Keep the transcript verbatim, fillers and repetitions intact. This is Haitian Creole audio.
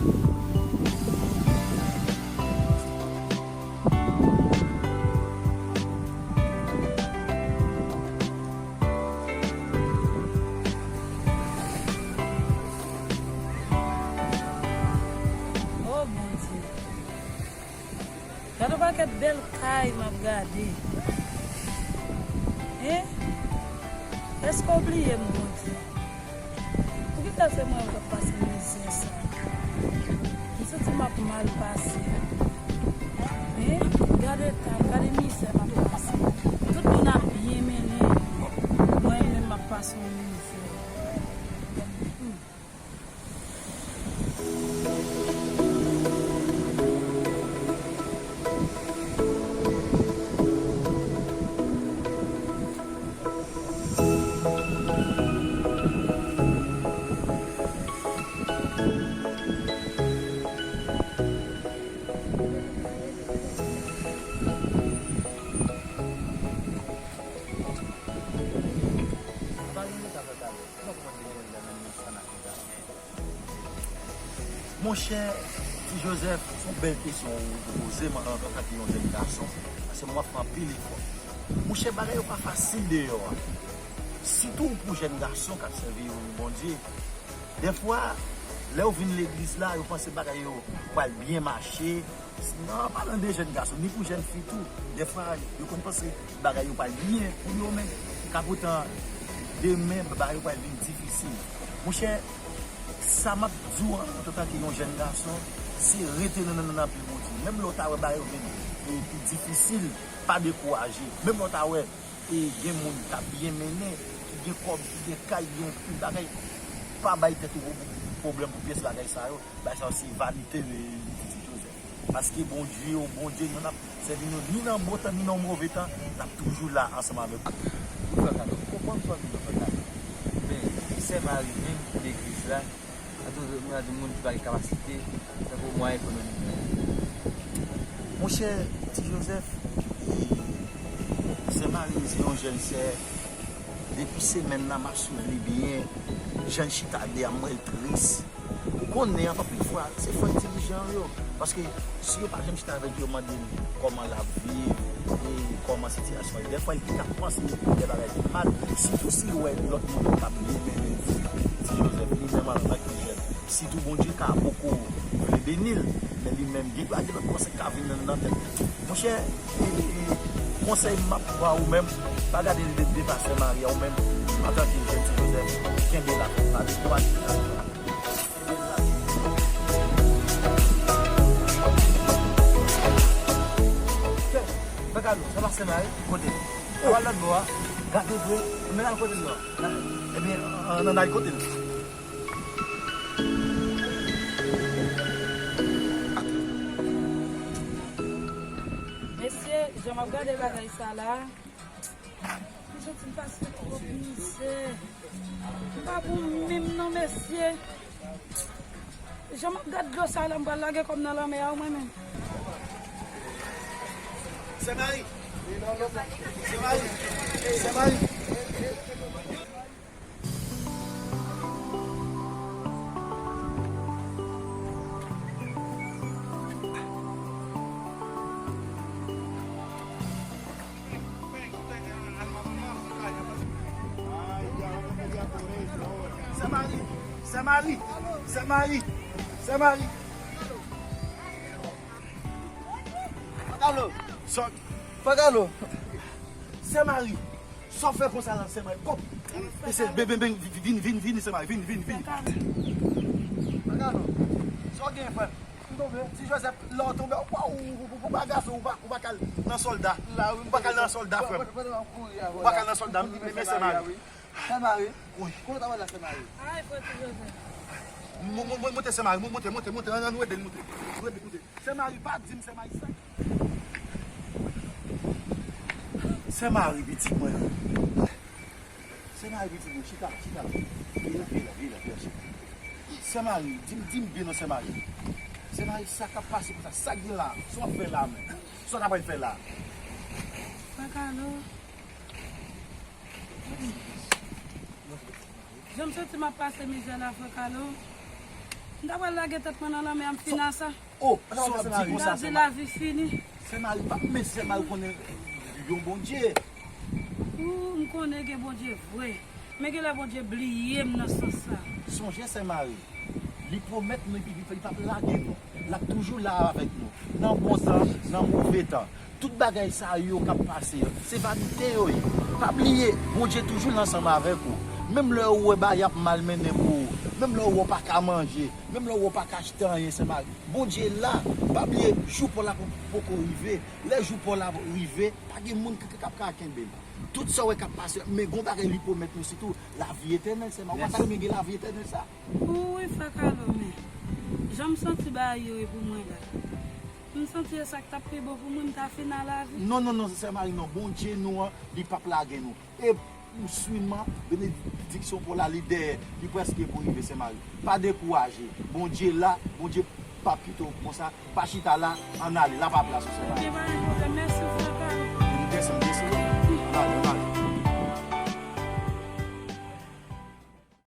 Oh, Bondye. Gade yon pakèt bèl kay m ap gade. Hein? Èske w bliye m, Bondye? Poukisa se mwen k ap pase mizè sa? M santi m ap mal pase. Hein? Gade kay, gade mizè m ap pase. Tout moun ap byen mennen. Mwen menm m ap pase yon mizè. Hmm. Monchè, Ti Jozèf, se yon bèl kesyon ou poze m antanke yon jèn gason. Paske mwen ap fè anpil efò. Monchè, bagay yo pa fasil deyò a. Sitou pou jèn gason k ap sèvi Bondye. Dèfwa, lè yo vin legliz la, yo panse bagay yo pral byen mache. Non, pa nan de jèn gason, ni pou jèn fi tou. Dèfwa, yo konn panse bagay yo pral byen pou yo, men ka poutan demen, bagay yo pral vin difisil. Monchè, sa m ap di w an, antanke yon jèn gason, se rete nan, nan, nan, nan pye Bondye. Menm lè w ta wè bagay yo vin, e, pi difisil, pa dekouraje. Menm lè w ta wè, e, gen moun k ap byen mennen, ki gen kòb, ki gen kay, ki gen anpil bagay, pa bay tèt ou pwoblèm pou pyès bagay sa yo. Bagay sa yo se vanite, e, Ti Jozèf. Paske Bondye, o Bondye, nou n ap sèvi nou ni nan bon tan, ni nan move tan, l ap toujou la ansanm avèk ou. Frè Kado, konprann fanmi nan Frè Kado. Men, Sè Mari menm, legliz la, a toujou, mwen di moun ki pa gen kapasite, tankou mwayen ekonomik la. Monchè, Ti Jozèf, e, Sè Mari se yon jèn sè, depi semèn nan, m ap swiv li byen, jan l chita deyò a, m wè l tris. Ou konnen, anpil fwa, se fòt dirijan yo. Paske si yo pa janm chita avèk yo, mande l kòman l ap viv, e kòman sitiyasyon yo. Dèfwa, li ka panse de bagay ki mal, sitou si l wè lòt moun k ap byen mennen. Ti Jozèf, li menm antanke jèn, sitou Bondye ka poko vle beni l, men li menm, gen dwa gen lòt panse k ka vin nan, nan tèt li. Monchè, e, e, konsèy m ap ba ou menm, pa gade de, de pastè Mari a, ou menm, antanke jèn Ti Jozèf, kenbe la, pa dekouraje. Fè, fè kado, sa pastè Mari, kote l? Ou al lòt bò a, gade vre, men al kote l non. Ebyen, ann, ann al kote l. Mesye, jan m ap gade bagay sa la, m santi m pase twòp mizè. M pa bon menm non, mesye. Jan m ap gad dlo sa la, m pral lage kò m nan lanmè a, mwen menm. Sè Mari! Sè Mari! Sè Mari! Sè Mari, Sè Mari, Sè Mari, Sè Mari. Pakalo. Sè Mari. Sa w fè konsa la, Sè Mari? Kòb. Mesye, ben, ben, ben, vin, vin, vin, vin, Sè Mari, vin, vin, vin. Pakalo. Sa w gen, frè m? M tonbe. Ti Jozèf, lè w tonbe, ou pa, ou, ou, ou, ou pa gason, ou pa, ou pa ka al nan sòlda. Ou pa ka al nan sòlda, frè m. Ou pa ka al nan sòlda, men, men Sè Mari. Sè Mari? Wi. Kote w ta pral la, Sè Mari? Ay, frè Ti Jozèf. Mo-, mo-, mo-, monte, Sè Mari, mo-, monte, monte, monte, ann, ann, nou ede l monte. Nou ede l monte. Sè Mari, pa di m, Sè Mari, sa. Sè Mari, pitit mwen. Sè Mari, pitit mwen, chita la, chita la. Vin la, vin la, vin la, vin la, chita. Sè Mari, di m, di m byen non, Sè Mari. Sè Mari, sa k ap pase konsa, sa k gen la, sa w ap fè la menm? Sa w ta pral fè la? Frè Kalo. Jan m santi m ap pase mizè la, frè Kalo. M ta pral lage tèt mwen nan lanmè a, m fin a sa. Oh, sa w ap di konsa, Lavi fini. Sè Mari, pa, men Sè Mari konnen yon Bondye. Ou, m konnen gen Bondye vre. Men gen lè Bondye bliye m nan sans sa. Sonje Sè Mari, li pwomèt nou epi li p ap lage nou. L ap toujou la avèk nou. Nan bon tan, nan move tan. Tout bagay sa yo k ap pase yo, se vanite yo ye. Pa bliye, Bondye toujou la ansanm avèk ou. Menm lè ou wè bagay ap mal mennen pou ou, menm lè ou wè w pa ka manje, menm lè ou wè w pa ka achte anyen, Sè Mari, Bondye la. Pa bliye, jou pa w la poko rive. Lè jou pa w la rive, pa gen moun k ap ka kenbe l. Tout sa w wè k ap pase, men gon bagay li pwomèt nou sitou, lavi etènèl, Sè Mari. Ou pa ta renmen gen lavi etènèl sa? Wi, frè Kalo, men jan m santi bagay yo ye pou mwen la, m santi e sa k t ap pi bon pou mwen, m ta fin a lavi. Non, non, non, Sè Mari, non. Bondye nou an, li p ap lage nou. E swiman, benediksyon pou la, li dèyè, li prèske pou rive, Sè Mari. Pa dekouraje. Bondye la, Bondye p ap kite w konsa. Pa chita la, ann ale, l ap la sou Sè Mari.